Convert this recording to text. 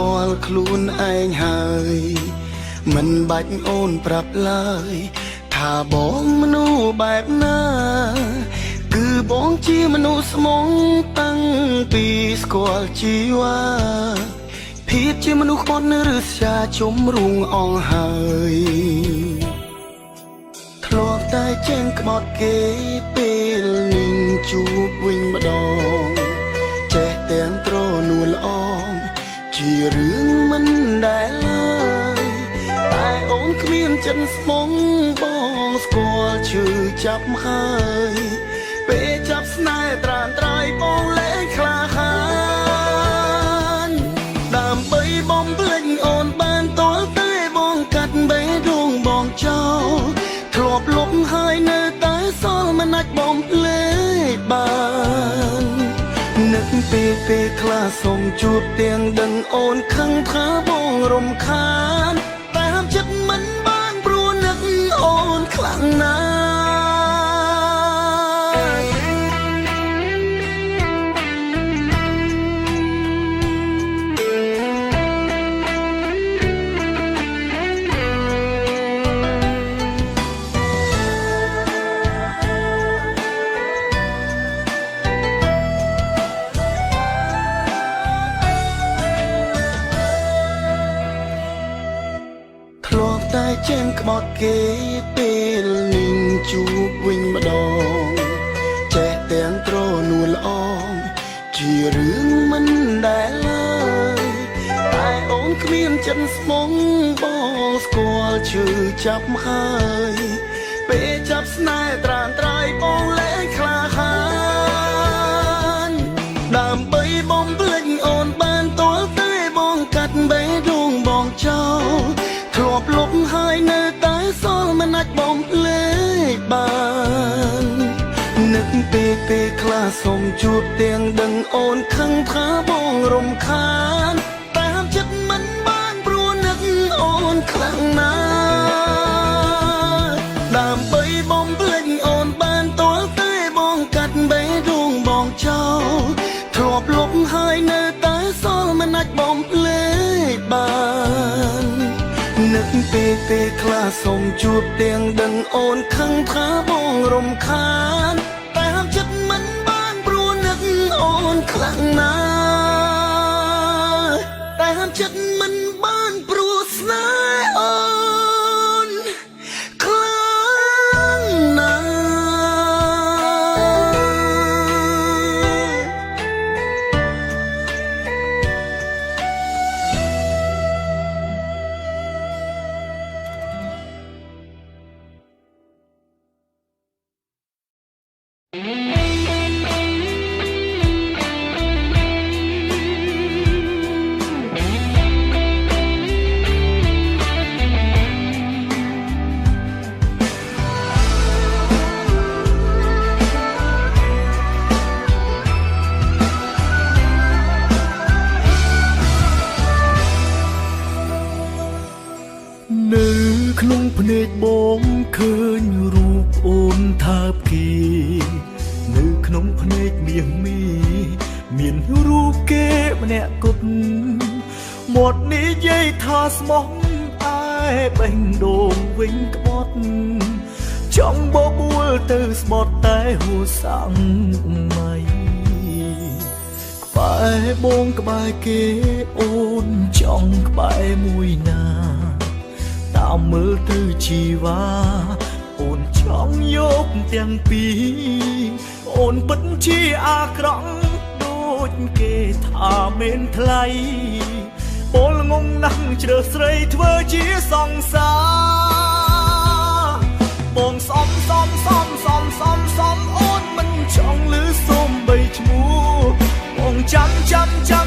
គាល់ខ្លួនឯងហើយមិនបាច់អូនប្រាប់ឡើយថាបងមនុស្សបែបណាគឺបងជាមនុស្សស្មងតាំងពីស្គាល់ជីវ៉ាភាពជាមនុស្សខ្មត់នៅឬស្យាជុំរូងអងហើយធ្លាប់តែចេញក្បត់គេពេលនឹងជួបវិញម្ដងចេះទាំងត្រនួលអងជារឿងមិនដែលឡើយតែអូនគ្មានចិត្តស្មងបងស្គាល់ឈឺចាប់ហើយពេលចាប់ស្នេហ៍ត្រានត្រើយបងលែងក្លាហានដើម្បីបំភ្លេចអូនបានតល់តែបងកាត់បេះដូងបងចោលធ្លាប់លុបហើយនៅតែសល់មិនអាចបំភ្លេចបាននឹកពេលពេលខ្លះសុំជួបទាំងដឹងអូនខឹងថាបងរំខានតាមចិត្តមិនបានព្រោះនឹកអូនខ្លាំងណាស់ ធ្លាប់តែចេញក្បត់គេពេលនឹងជួបវិញម្ដងចេះទាំងត្រនួលអងជារឿងមិនដែលឡើយតែអូនគ្មានចិត្តស្មងបងស្គាល់ឈឺចាប់ហើយពេលចាប់ស្នេហ៍ត្រានត្រើយបងលែងក្លាហានដើម្បីបំភ្លេចអូនបានតល់តែបងកាត់បេះដូងបងចោល ធ្លាប់លុបហើយនៅតែសល់មិនអាចបំភ្លេចបាននឹកពេលពេលខ្លះសុំជួបទាំងដឹងអូនខឹងថាបងរំខានតាមចិត្តមិនបានព្រោះនឹកអូនខ្លាំងណាស់ដើម្បីបំភ្លេចអូនបានតល់តែបងកាត់បេះដូងបងចោលធ្លាប់លុបហើយនៅតែសល់មិនអាចបំភ្លេចបាន នឹកពេលពេលខ្លះសុំជួបទាំងដឹងអូនខឹងថាបងរំខានតាមចិត្តមិនបានព្រោះនឹកអូនខ្លាំងណាស់តាមចិត្តមិនបានព្រោះស្នេហ៍អូនខ្លាំងណាស់ នៅក្នុងភ្នែកបងឃើញរូបអូនថាបគេនៅក្នុងភ្នែកមាសមីមានរូបគេម្នាក់គត់មាត់និយាយថាស្មោះឯបេះដូងវិញក្បត់ចង់បបួលទៅស្បត់តែហួសាំងមៃក្បែរបងក្បែរគេអូនចង់ក្បែរមួយណាតាមមើលទៅជីវ៉ាអូនចង់យកទាំងពីរអូនពិតជាអាក្រក់ដូចគេថាមានថ្លៃពលងងណាស់ជ្រើសស្រីធ្វើជាសង្សារបងសំសំសំសំសំសំអូនមិនចង់លឺសំបីឈ្មោះបងចាំចាំចាំ